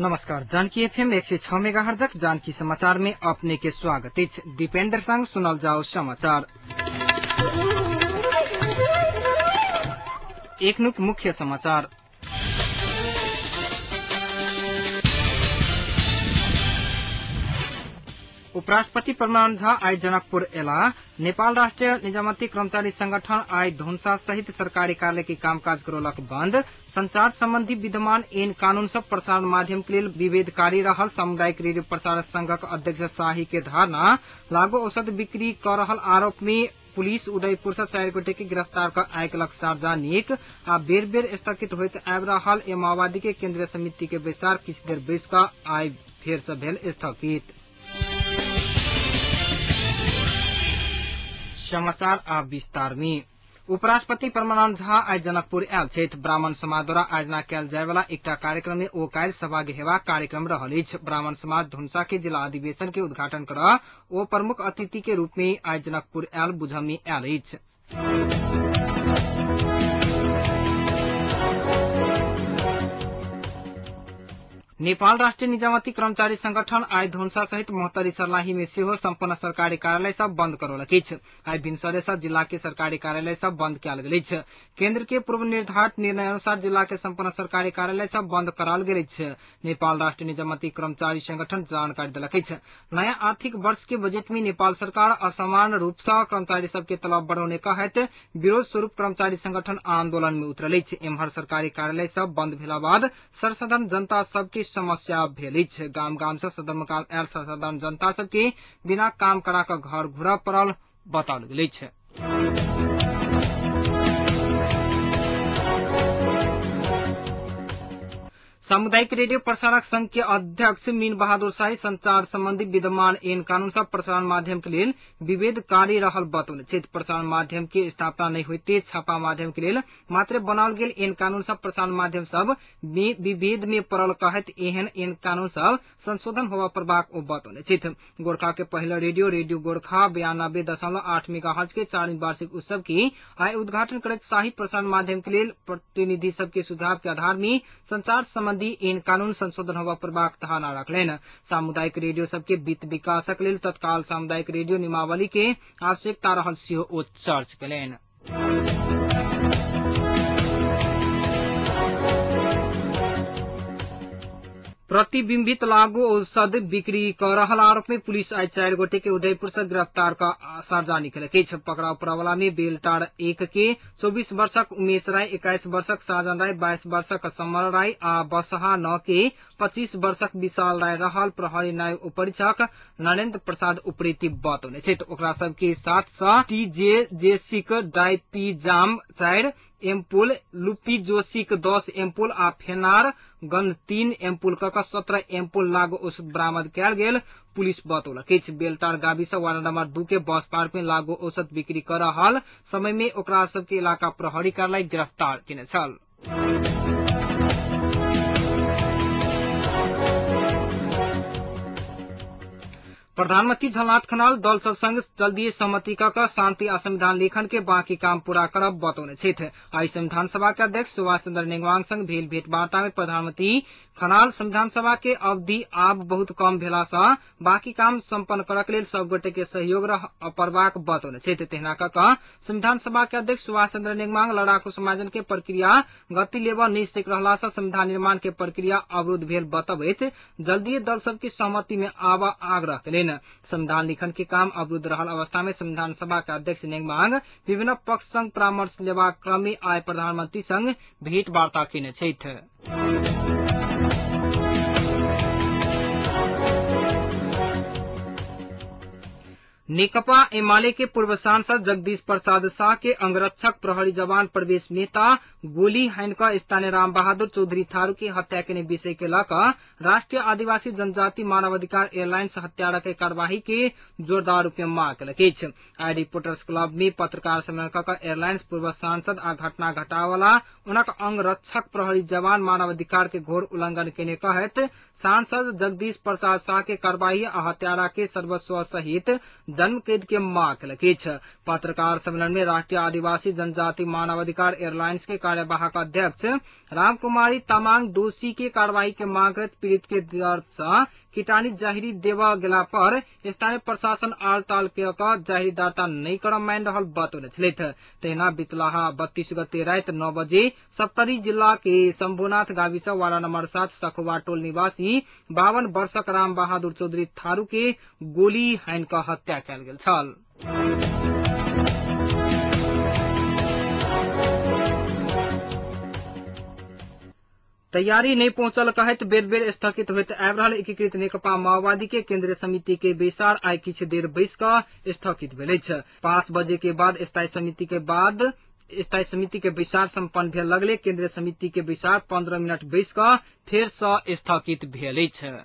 नमस्कार, जानकी एफएम 106 मेगाहर्जक जानकी समाचार में अपने के स्वागत अछि। दीपेंद्र संग सुनल जाओ समाचार। एकनुक मुख्य समाचार। उपराष्ट्रपति परमानन्द झा आइ जनकपुर एला। नेपाल राष्ट्रिय निजामती कर्मचारी संगठन आइ धुनसा सहित सरकारी कार्यालय के कामकाज करौलक बंद। संचार संबंधी विद्यमान ऐन कानून सब प्रसारण माध्यम के लेल विभेदकारी रहल सामुदायिक रेडियो प्रसारण संघक अध्यक्ष शाही के धारणा। लागू औषध बिक्री कर रहल आरोप में पुलिस उदयपुर से 4 गोटे के गिरफ्तार कर आयकलक सार्वजनिक आ बेर बेर स्थगित होइत आबि रहल ए माओवादी के केंद्रीय समिति के बैसार किछु देर बैस कऽ आइ फेर से भेल स्थगित। समाचार आ विस्तार में। उपराष्ट्रपति परमानन्द झा आइ जनकपुर आयल छथि। ब्राह्मण समाज द्वारा आयोजना कयल जाय वाला एकटा कार्यक्रम में ओ काल्हि सहभागी हेबाक कार्यक्रम रहल अछि। ब्राह्मण समाज धुनसा के जिला अधिवेशन के उद्घाटन कर ओ प्रमुख अतिथि के रूप में आइ जनकपुर आयल बुझमे आयल अछि। नेपाल राष्ट्रिय निजामती कर्मचारी संगठन आइ धुनसा सहित महोत्तरी सर्लाही में सेहो सम्पन्न सरकारी कार्यालय सब बंद करौलक अछि। आइ भिनसरे से जिला के सरकारी कार्यालय सब बंद कयल गेल अछि। केंद्र के पूर्व निर्धारित निर्णय अनुसार जिला के सम्पन्न सरकारी कार्यालय सब बंद कराओल गेल अछि। नेपाल राष्ट्रिय निजामती कर्मचारी संगठन जानकारी देलक अछि। नया आर्थिक वर्ष के बजट में नेपाल सरकार असमान रूप से कर्मचारी सबके तलब बढ़ौने कहैत विरोध स्वरूप कर्मचारी संगठन आंदोलन में उतरल अछि। एम्हर सरकारी कार्यालय सब बंद भेला बाद सर्वसाधारण जनता सबके समस्या भेल अछि। गाम गाम से सदरमुकाम आयल सर्वसाधारण जनता सबके बिना काम करा कऽ घर घुरऽ पड़ल बताओल गेल अछि। सामुदायिक रेडियो प्रसारक संघ के अध्यक्ष मीन बहादुर शाही संचार संबंधी विद्यमान ऐन कानून सब प्रसारण माध्यम के लेल विभेदकारी रहल बतौने छथि। प्रसारण माध्यम के स्थापना नहि होइते छापा माध्यम के लेल मात्र बनाओल गेल ऐन कानून सब प्रसारण माध्यम सब विभेद में पड़ल कहैत एहन ऐन कानून सब संशोधन होबय पड़बाक ओ बतौने छथि। गोरखा के पहिल रेडियो रेडियो गोरखा 92.8 मेगाहर्ट्ज के 4वीं वार्षिक उत्सव के आइ उद्घाटन करैत शाही प्रसारण माध्यम के लेल प्रतिनिधि सबके सुझाव के आधार में संचार संबंधी ऐन कानून संशोधन होबय पड़बाक धारणा रखलनि। सामुदायिक रेडियो सबके वित्त विकासक लेल तत्काल सामुदायिक रेडियो नियमावली के आवश्यकता रहल सेहो ओ चर्च कयलनि। प्रतिबिंबित लागू औषध बिक्री कर रहल आरोप में पुलिस आइ 4 गोटे के उदयपुर से गिरफ्तार कऽ सार्वजनिक केलक अछि। पकड़ाव पड़वला में बेलटार 1 के 24 वर्षक उमेश राय, 21 वर्षक साजन राय, 22 वर्षक समर राय आ बसहा 9 के 25 वर्षक विशाल राय रहल प्रहरी नायब उपरीक्षक नरेंद्र प्रसाद उप्रेती बतौने छथि। ओकरा सबके साथ सँ टीजेजेसीक डाइपीजाम 4 एम्पुल, लुपी जोशीक 10 एम्पुल आ फेनार गन 3 एम्पुल कऽ 17 एम्पुल लागू औषध बरामद कयल गेल पुलिस बतौलक अछि। बेलटार गावी से वार्ड नंबर 2 के बस पार्क में लागू औषध बिक्री कर रहल समय में ओकरा सबके इलाका प्रहरी कार्यालय गिरफ्तार केने छल। प्रधानमंत्री झलनाथ खनाल दल सब संग जल्दी सहमति कऽ शांति आ संविधान लेखन के बाकी काम पूरा करब बतौने छथि। आइ संविधान सभा के अध्यक्ष सुभाष चंद्र नेंगवांग संग भेल भेंटवार्ता में प्रधानमंत्री खनाल संविधान सभा के अवधि आब बहुत कम भेला सँ बाकी काम सम्पन्न करक लेल सब गोटे के सहयोग पड़बाक बतौने छथि। तहिना कऽ संविधान सभा के अध्यक्ष सुभाष चंद्र नेंगवांग लड़ाकू समाजन के प्रक्रिया गति लेबऽ नहि सकि रहला सँ संविधान निर्माण के प्रक्रिया अवरुद्ध भेल बतबैत जल्दीए दल सबके सहमति में आबऽ आग्रह कयलनि। संविधान लिखन के काम अवरुद्ध रहल अवस्था में संविधान सभा के अध्यक्ष नेंगवांग विभिन्न पक्ष संग परामर्श लेबाक क्रम में आइ प्रधानमंत्री संग भेंट वार्ता केने छथि। नेकपा एमाले के पूर्व सांसद जगदीश प्रसाद शाह के अंगरक्षक प्रहरी जवान प्रवेश मेहता गोली हानि कऽ स्थानीय राम बहादुर चौधरी थारू के हत्या केने विषय के लऽ कऽ राष्ट्रीय आदिवासी जनजाति मानवाधिकार एयरलाइंस हत्यारा के कार्यवाही के जोरदार रूप में मांग केलक अछि। आइ रिपोर्टर्स क्लब में पत्रकार सम्मेलन कऽ कऽ एयरलाइंस पूर्व सांसद आ घटना घटावला हुनक अंगरक्षक प्रहरी जवान मानवाधिकार के घोर उल्लंघन केने कहैत सांसद जगदीश प्रसाद शाह के कार्यवाही आ हत्यारा के सर्वस्व सहित जन्मकैद के मांग केलक अछि। पत्रकार सम्मेलन में राष्ट्रीय आदिवासी जनजाति मानवाधिकार एयरलाइंस के कार्यवाहक अध्यक्ष रामकुमारी तामाङ दोषी के कार्रवाई के मांग करैत पीड़ित के तरफ से किटानी जाहिरी देवा गेला पर स्थानीय प्रशासन आल ताल के जाहिरी दर्ता नहीं कर मान रहल बतौने छलथि। तहिना बितलाहा 32 गते राति 9 बजे सप्तरी जिला के शंभुनाथ गाविस वार्ड नंबर 7 सखुवा टोल निवासी 52 वर्षक राम बहादुर चौधरी थारू के गोली हानि कऽ हत्या कयल गेल छल। तैयारी नहीं पहुंचल कहैत बेर बेर स्थगित होइत आबि रहल एकीकृत नेकपा माओवादी के केंद्रीय समिति के बैसार आइ किछु देर बैस कऽ स्थगित भेल अछि। 5 बजे के बाद स्थायी समिति के बाद स्थायी समिति के बैसार सम्पन्न भेल लगले केंद्रीय समिति के बैसार 15 मिनट बैस कऽ फेर सँ स्थगित भेल अछि।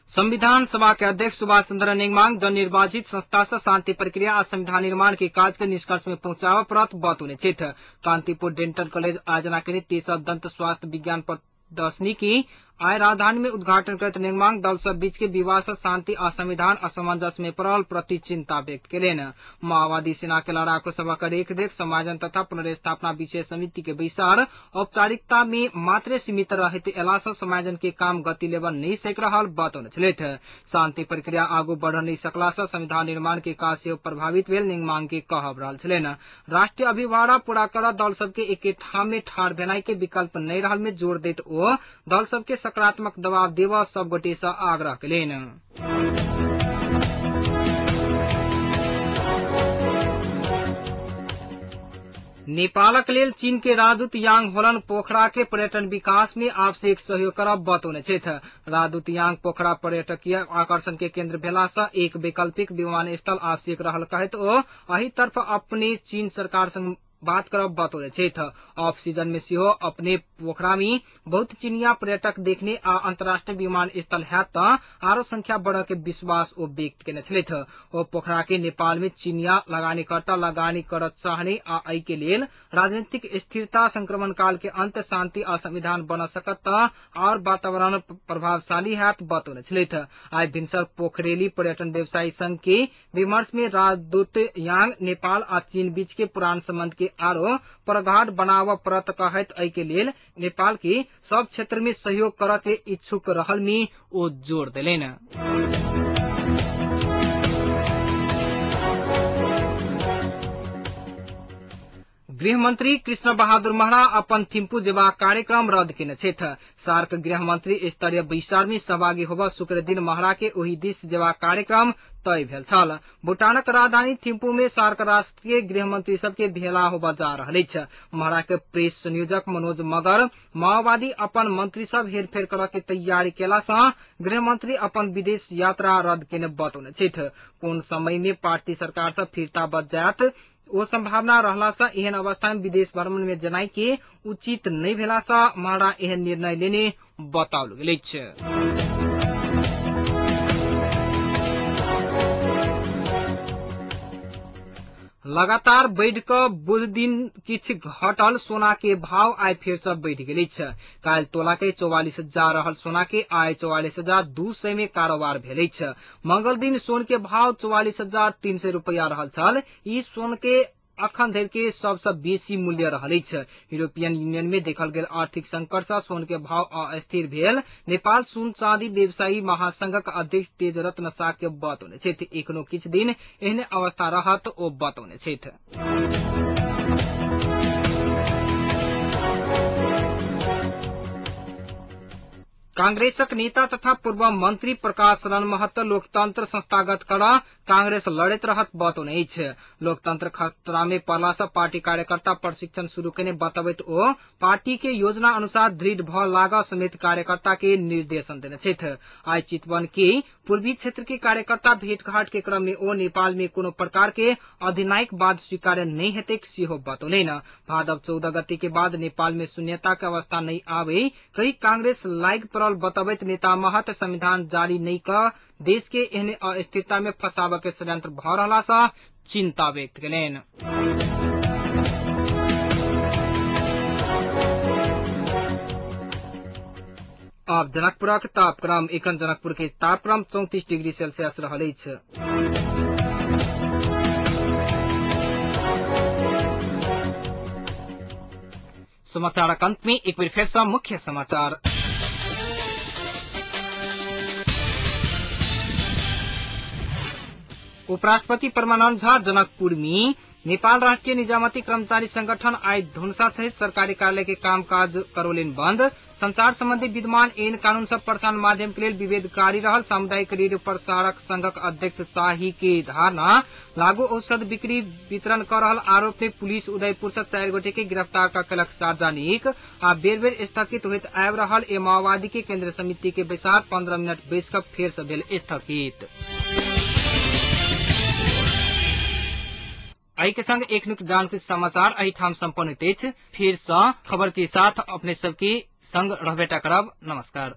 संविधान सभा के अध्यक्ष सुभाष चंद्र नेंगमांग जननिर्वाचित संस्था से शांति प्रक्रिया आ संविधान निर्माण के काज के निष्कर्ष में पहुंचाबऽ पड़त बतौने छथि। कांतिपुर डेंटल कॉलेज आयोजना केने तेसर दंत स्वास्थ्य विज्ञान प्रदर्शनी की आइ राजधानी में उद्घाटन करैत नेंगमांग दल सब बीच के विवाद से शांति आ संविधान असमंजस में पड़ल प्रति चिंता व्यक्त केलनि। माओवादी सेना के लड़ाकू सभक रेखदेख समाजन तथा पुनर्स्थापना विशेष समिति के बैसार औपचारिकता में मात्रे सीमित रहैत एला से समाजन के काम गति लेबऽ नहीं सकि रहल बतौने छलथि। शांति प्रक्रिया आगू बढ़ नहीं सकला से संविधान निर्माण के काज सेहो प्रभावित भेल नेंगमांग के कहब रहल छलनि। राष्ट्रीय अभिभारा पूरा कर दल सबके एके ठाम में ठाढ़ भेनाइ के विकल्प नहीं रहल में जोर दैत ओ दल सबके सकारात्मक दबाव देबऽ सब गोटे से आग्रह केलनि। नेपालक लेल चीन के राजदूत यांग होलन पोखरा के पर्यटन विकास में आवश्यक सहयोग करब बतौने छथि। राजदूत यांग पोखरा पर्यटकीय आकर्षण के केंद्र भेला से एक वैकल्पिक विमानस्थल आवश्यक रहल कहैत ओ एहि तरफ अपने चीन सरकार संग बात करब बतौने छथि। ऑफ सीजन में सेहो अपने पोखरा में बहुत चीनिया पर्यटक देखने आ अंतर्राष्ट्रीय विमानस्थल हैत त आरो संख्या बढ़ के विश्वास ओ व्यक्त केने छलथि। ओ पोखरा के नेपाल में चीनिया लगानीकर्ता लगानी करत चाहने आ एहि के लेल राजनीतिक स्थिरता, संक्रमण काल के अंत, शांति आ संविधान बन सकत त और वातावरण प्रभावशाली हैत बतौने छलथि। आइ भिनसर पोखरेली पर्यटन व्यवसायी संघ के विमर्श में राजदूत यांग नेपाल आ चीन बीच के पुरान संबंध के आरो प्रगाढ़ बनाव पड़त कहैत एहि के लेल नेपाल के सब क्षेत्र में सहयोग करऽ के इच्छुक रहल में ओ जोर देलनि। गृहमंत्री कृष्ण बहादुर महरा अपन थिम्पू जेबाक कार्यक्रम रद्द केने छथि। सार्क गृहमंत्री स्तरीय बैसार में सहभागी होबऽ शुक्र दिन महरा के ओहि दिस जेबाक कार्यक्रम तय भेल छल। भूटानक राजधानी थिम्पू में सार्क राष्ट्रीय गृहमंत्री सबके भेला होबऽ जा रहल अछि। महरा के प्रेस संयोजक मनोज मगर माओवादी अपन मंत्री सब हेरफेर करऽ के तैयारी केला सँ गृहमंत्री अपन विदेश यात्रा रद्द केने बतौने छथि। कोन समय में पार्टी सरकार से फिरता बच जायत ओ संभावना रहला से एहन अवस्था में विदेश भ्रमण में जनाई के उचित नहीं भेला से महरा एहन निर्णय लेने बताओल गेल अछि। लगातार बढ़ि कऽ बुध दिन किछु घटल सोना के भाव आइ फेर से बढ़ि गेल अछि। काल्हि तोला के 44,000 रहल सोना के आइ 44,200 में कारोबार भेल अछि। मंगल दिन सोन के भाव 44,300 रुपया रहल छल। ई सोन के अखन धरि के सबसँ बेसी मूल्य रहल अछि। यूरोपियन यूनियन में देखल गेल आर्थिक संकट सँ सोन के भाव अस्थिर भेल नेपाल सोन चाँदी व्यवसायी महासंघक अध्यक्ष तेजरत्न शाक्य बतौने छथि। एखनो किछु दिन एहने अवस्था रहत ओ बतौने छथि। कांग्रेसक नेता तथा पूर्व मंत्री प्रकाश शरण महत लोकतंत्र संस्थागत कर कांग्रेस लड़ैत रहत बतौने अछि। लोकतंत्र खतरा में पड़ला से पार्टी कार्यकर्ता प्रशिक्षण शुरू केने बतबैत ओ पार्टी के योजना अनुसार दृढ़ भ लागऽ समेत कार्यकर्ता के निर्देशन देने छथि। आइ चितवन के पूर्वी क्षेत्र के कार्यकर्ता भेंटघाट के क्रम में ओ नेपाल में कोनो प्रकार के अधिनायकवाद स्वीकार्य नहीं हेतैक सेहो बतौलनि। भादव 14 गते के बाद नेपाल में शून्यता के अवस्था नहीं आवे कई कांग्रेस लाग पड़ल बतबैत नेता महत संविधान जारी नहीं क देश के एहने अस्थिरता में फंसाबऽ के षड्यंत्र भ रहला सँ चिंता व्यक्त केलनि। अब जनकपुरक तापक्रम। एखन जनकपुर के तापक्रम 34 डिग्री सेल्सियस रहल अछि। समाचारक अंत में एक बेर फेर सँ मुख्य समाचार। उपराष्ट्रपति परमानन्द झा जनकपुर में नेपाल राष्ट्रिय निजामती कर्मचारी संगठन आइ धुनसा सहित सरकारी कार्यालय के कामकाज करौलिन बंद। संचार संबंधी विद्यमान एन कानून सब प्रसारण माध्यम के लेल विभेदकारी रहल सामुदायिक रेडियो प्रसारक संघक अध्यक्ष शाही के धारणा। लागू औषध बिक्री वितरण कर रहल आरोप में पुलिस उदयपुर से 4 गोटे के गिरफ्तार कर केलक सार्वजनिक। आ बेर बेर स्थगित होइत आबि रहल ए माओवादी के केंद्र समिति के बैसार 15 मिनट बैस कऽ फेर से भेल स्थगित। एहि के संग एक नुक जानकारी समाचार एहिठाम सम्पन्न होइत अछि। फिर सँ खबर के साथ अपने सबके संग रहबेटा करब। नमस्कार।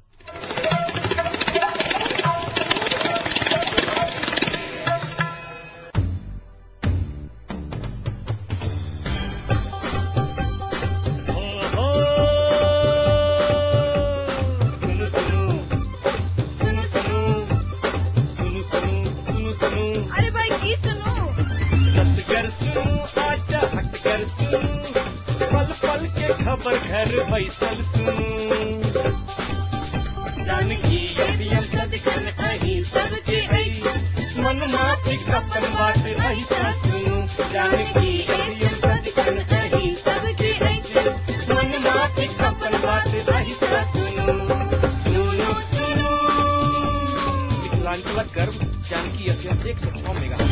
अरे भाई की सुनू? पल पल के खबर घर बैसल सुनू, जानकी एफएम सदिखन अहीं सबके अछि, मन माफिक अपन बात अहीं सुनू, जानकी एफएम सदिखन अहीं सबके अछि, मन माफिक अपन बात अहीं सुनू, सुनू सुनू। मिथिलांचलक गर्व जानकी एफएम 106 मेगा।